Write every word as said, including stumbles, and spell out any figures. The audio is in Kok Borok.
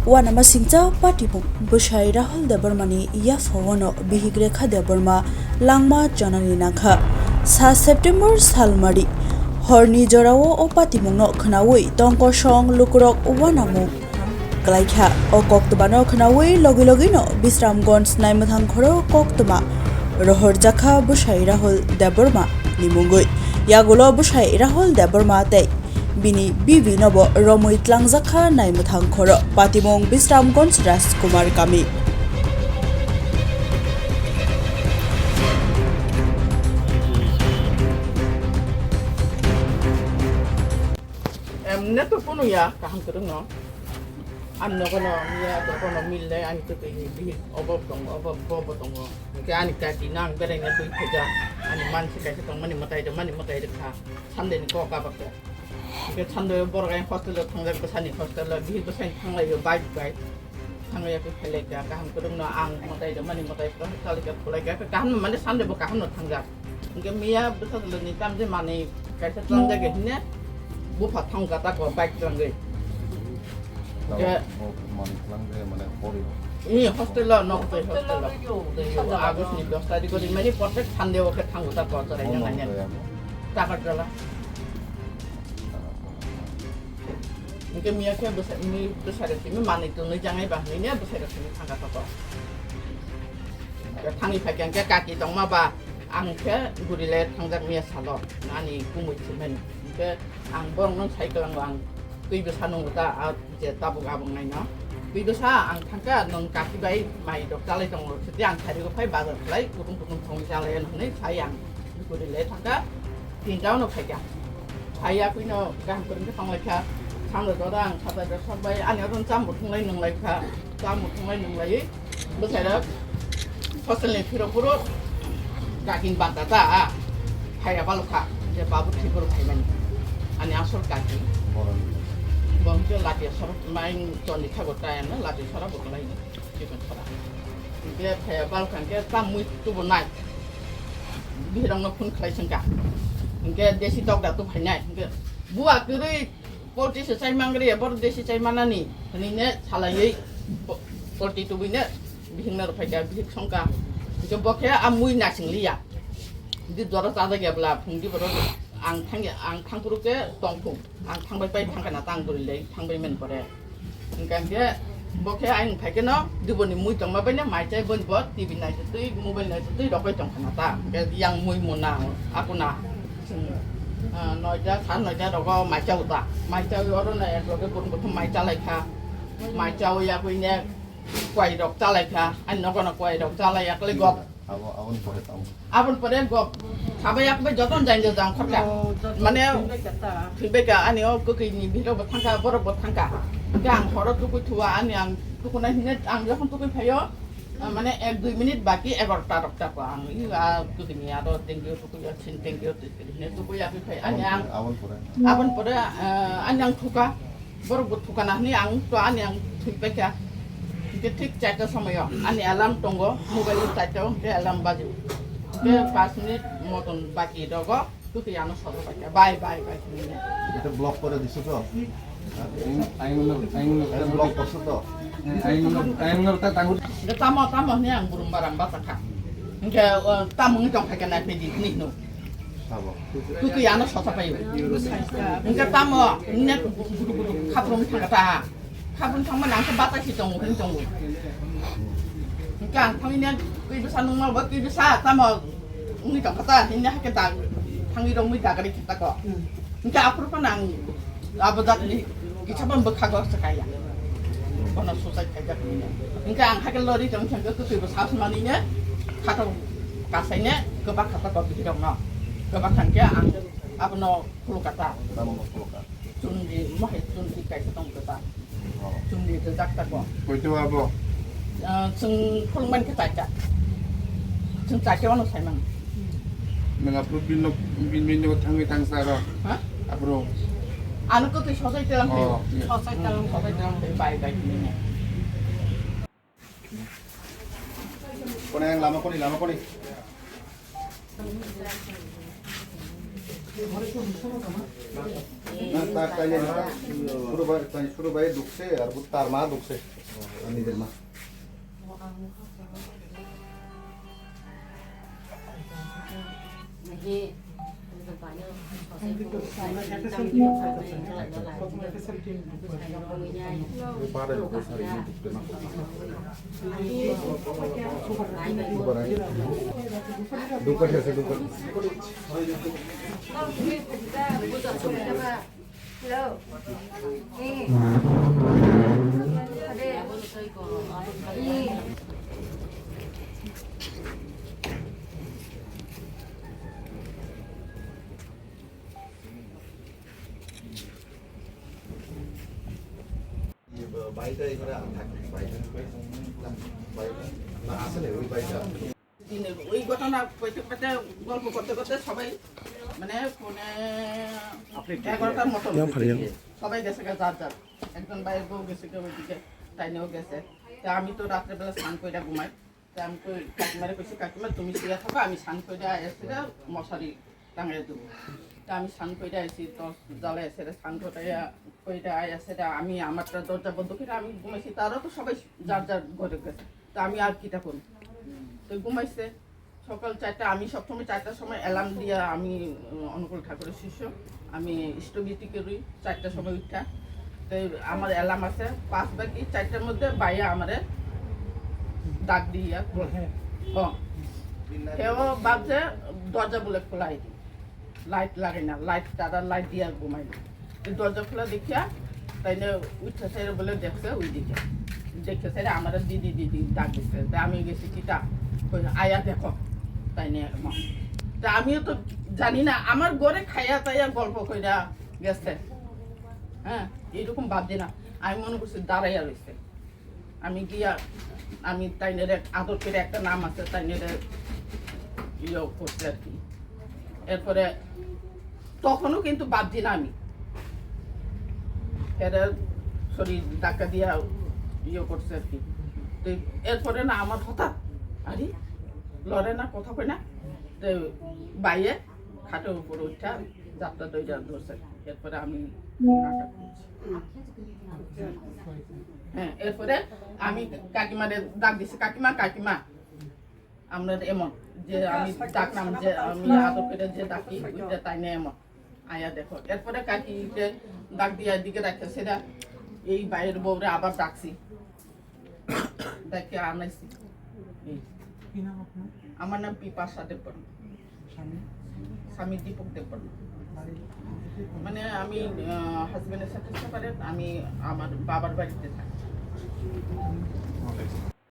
Uanamasingcha patimung bwsai Rahul Debbarmani yaphawano bihik Rekha Debbarma langma chonani nangkha. Sa September salmari horni jorao o patimungno khwnawi tongkosong lukurok uanamung klaikha. O koktwmano khwnawi logi logino Bisramganj naimwthang khoro koktwma rohorjakha bwsai Rahul Debbarma ni mungwi. Yagulo bwsai Rahul Debbarma tei bini bibi nobo romwi tlangjakha naimwthang khoro. Patimung Bisramganj Rajkumar kami. Emne to kuno ya, kaham kwrwngno. Ani nogono miya, dogono mil le, ani to twi bihik obo tongo, obo bobo tongo. Hwnkhe ani kaki nang beraina twi phaija. Ani mansi kaisa tongmani mwtai rwmani mwtai rwkha. Sandeni kok abakhe. Hwnkhe sando borok ayang hostel o thangjak, bwsani hostel o, bihik bwsani thanglaio bike bai. Thangwi yakwi phailai kha, kaham kwrwngno ang mwtai rwmani mwtai phano chalaikha, khwlaikha, kaham no mane sande bo kaham no thangjak. Hwnkhe miya bwsajwlani tamjani manwi kaisa tlangjak ya hwnwi bupha thangkha tako bike tlangwi. Hwnkhe Tamo bo manwi tlangwi mane pori. Ee, hostel o, nok twi hostel o. Twi o, August ni dos tarikh o rimani protek sande o khe thango tako chwrai Bono nangya. Chaya mo? Takarjala. Hwnkhe miya khe bwsa-, mi bwsai rok simi manwi tonwi jangai ba hwnwi ne bwsai rok simi thangkha toko. Hwnkhe thangwi phaikha hwnkhe kaki tongma ba ang khe guri le thangjak miya salo ani kumui simani. Hwnkhe ang borok no sai kwlango ang twi bwsa nungo ta a je tabuk abang nai no. Twi bwsa ang thangkha nwng kaki bai mai rok chalai tongo sidi ang thari rok phai bazar khlai kutung kutung thangwi chalai hwnwi sai ang. Guri le thangkha, tinta no phaikha. Phaiya kuino kaham kwrwng khe tonglaikha. Sando joda ang satai rok sok bai, ani oro cham bo thunglai nunglaikha. Cham bo thunglai nunglai. Bwsai rok hostel ni phiro phuro kakin banta ta, a. Phaiya balokha. Je babu thik boro phaimani. Ani asol kaki. Boroni. Bo hwnkhe latia sorok main choni thago ta, ano latia sora bo kwlai ni. Chikon sora. Hwnkhe phaiya balokha hwnkhe cham mui tubo nai. Bihirokno phone khlai sengkha. Hwnkhe desi tokda tu phainai. Hwnkhe bua kwrwi poultry se chai mangri, boro desi chai manani. Hwnwi ne salaiwi po-, poultry tubui ne bihikno rw phaikha, bihik songkha. Hwnkhe bo khe a mui nasing liya. Di jora chajak ya bwla, phungdi borok ang thang, ang thangphuru khe tongphung. Ang thangbai pai thangkha na tang guri lei, thangbai men pore. Hwnkhe hwnkhe bo khe ayang phai kheno diboni mui tongma bai no mai chai boni bo T V naitwi twi mobile naitwi twi rokoi tongkha na ta. Hwnkhe yang mui muna akuna chwng, ah, noita, sar noita rogo mai chao ta. Mai chawi oro no ek loge bun buthum mai chalai kha. Mai chawi yakwi ne kwai rok chalai kha. Ani nogo no kwai rok chalai yakle gok. Abo, aboni pore tamo? Aboni pore go, sabai yakbai joton jainjo jang khorka. Oh, joton. Mane, thwibeka ta. Thwibeka, ani o kwkwi ni bihirok bo thangka, borok bo thangka. Hwnkhe ang horo tukui thua, ani ang tukunai hwnwi, ang jokhon tukui phaio, ah, mane ek dui minute baki egarota rok tako ang. I, ah, kwkwi ni aro tengkio tukui, ah, sin tengkio tukui, hwnwi tukui yakwi phai. Ani ang, aboni pore? Aboni pore, ah, ani ang thuka. Borok bo thukana hwnwi ang to ani ang thwi paikha. Hwnkhe thik charta somoio ani alarm tongo, mobile o charta o hwnkhe alarm baji. Hwnkhe pas minute moton baki rogo, kwtwi ano sodo paikha. Bai, bai, bai hwnwi. Eta block kore diso to? Aing, aing no, aing no, aing block korso to? Aing no, aing no ta tangu. Hwnkhe tamo, tamo hwnwi ang burum baram bachakha. Hwnkhe, o, tamo wngwi tongkha khe nai phai di hwnwi hino. Sabo. Kwtwi ano sosa paio. Hwnkhe tamo net gudu gudu khaprung thangkha ta. Khaprung thangmani ang khe bata si tongo hwn tongo. Hwnkhe ang thangwi net twi bwsa nungma bo twi bwsa tamo wngwi tongkha ta hwnwi hakhe dag thangwi romwi dagari khe tako. Hwnkhe aphuru phano ang Abo jatni kisa bo bwkhago se kaya. Bono suicide khaijak hwnwi. Hwnkhe ang hakhe lori tong thangkhe kwtwi bo sas manwi ne khato kasai ne kwbak khato ko bihirok no. Kwbak thangkhe ang abono khulukata. Abono khulukata. Chumni mohai chumni kaisa tong kwta. Oh. Chumni rijak tako. Koito abo? Ah, chwng khulukmani khe chaita. Chwng chaita wano saimang. Nwng aphuru bini nok, bini, bini nogo thangwi thangsa aro? Ha? Aphuru? Ano kwtwi sosai telang khe. Oh, iya. Sosai telang, sosai telang khe bai, bai, bini ne. Kone yang lama kone, lama kone. না, তার তাইলে না। ছোট ভাই, তাই ছোট ভাই ঢুকছে, আর তার মা ঢুকছে। আর নিজের মা। বাড়িটা এখানে থাকে, বাড়িটা, বাড়িটা, না, আসলে ওই বাড়িটা। দিনের ওই ঘটনা কইতে কইতে, গল্প করতে করতে সবাই মানে পৌনে এগারোটার মতন হয়েছে। সবাই গেছে গা যার যার, একজন ভাইয়ের বউ গেছে গা ওইদিকে, তাইনেও গেছে। তা আমি তো রাত্রেবেলা স্নান করে ঘুমাই। তা আমি কই, কাকিমারে কইছি, "কাকিমা, তুমি শুয়ে থাকো, আমি স্নান করে এসে মশারি টাঙাই দেবো।" তা আমি স্নান করে আইছি, তো জ্বালা এসে স্নান করে কইরা আইয়া সেটা আমি আমারটা দরজা বন্ধ করে আমি ঘুমাইছি, তারা তো সবাই যার যার ঘরে গেছে। তা আমি আর কিটা করব? তো ঘুমাইছে। সকাল চারটা, আমি সবসময় চারটার সময় অ্যালার্ম দিয়া আমি, উম, অনুকূল ঠাকুরের শিষ্য, আমি স্থবির করি চারটার সময় উঠা। তো আমার অ্যালার্ম আছে, পাঁচ বাকি চারটার মধ্যে বাইয়া আমারে ডাক দিয়া বলে, হ্যাঁ। কেউ ভাবছে দরজা বলে খোলা হয়নি। লাইট লাগে না, লাইট, তারা লাইট দিয়া ঘুমাই না। এই দরজা খোলা দেখিয়া তাইনে উঠে সেরে বলে দেখছে ওই দিকে। দেখে সেরে আমার দিদি, দিদি ডাক দিচ্ছে। তা আমি গেছি, "কিতা?" কই, "আয়া দেখো।" তাইনে এমন। তা আমিও তো জানি না, আমার ঘরে খাইয়া তাইয়া গল্প কইরা গেছে। হ্যাঁ, এইরকম ভাবছি না। আমি মনে করছি দাঁড়াইয়া রইছে। আমি গিয়া, আমি তাইনের এক আদর করে একটা নাম আছে, তাইনের ইয়ে করছে আর কি। এরপরে তখনও কিন্তু বাদ দিন আমি এরা শরীর ধাক্কা দিয়া ইয়ে করছে আর কি। তো এরপরে না আমার হঠাৎ, আরে, লড়ে না, কথা কয় না। তো বাইয়ে খাটের উপরে উঠা যাত্রা দইটা ধরছে। এরপরে আমি নাটক করছি। হ্যাঁ, এরপরে আমি কাকিমারে ডাক দিছি, "কাকিমা, কাকিমা।" আমরা এমন যে আমি ডাকলাম, যে আমি আদর করে যে ডাকি, ওইটা তাই না এমন। আয়া দেখো। এরপরে কাকিকে ডাক দিয়ে এদিকে রাখে, সেটা এই বাইরের বউরে আবার ডাকছি। ডাকে আনাইছি। এই। কি নাম আপনার? আমার নাম পিপাসা দেববর্মা। স্বামী? স্বামী দীপক দেববর্মা। বাড়ি? মানে আমি, আহ, হাজবেন্ডের সাথে সেপারেট, আমি আমার বাবার বাড়িতে থাকি।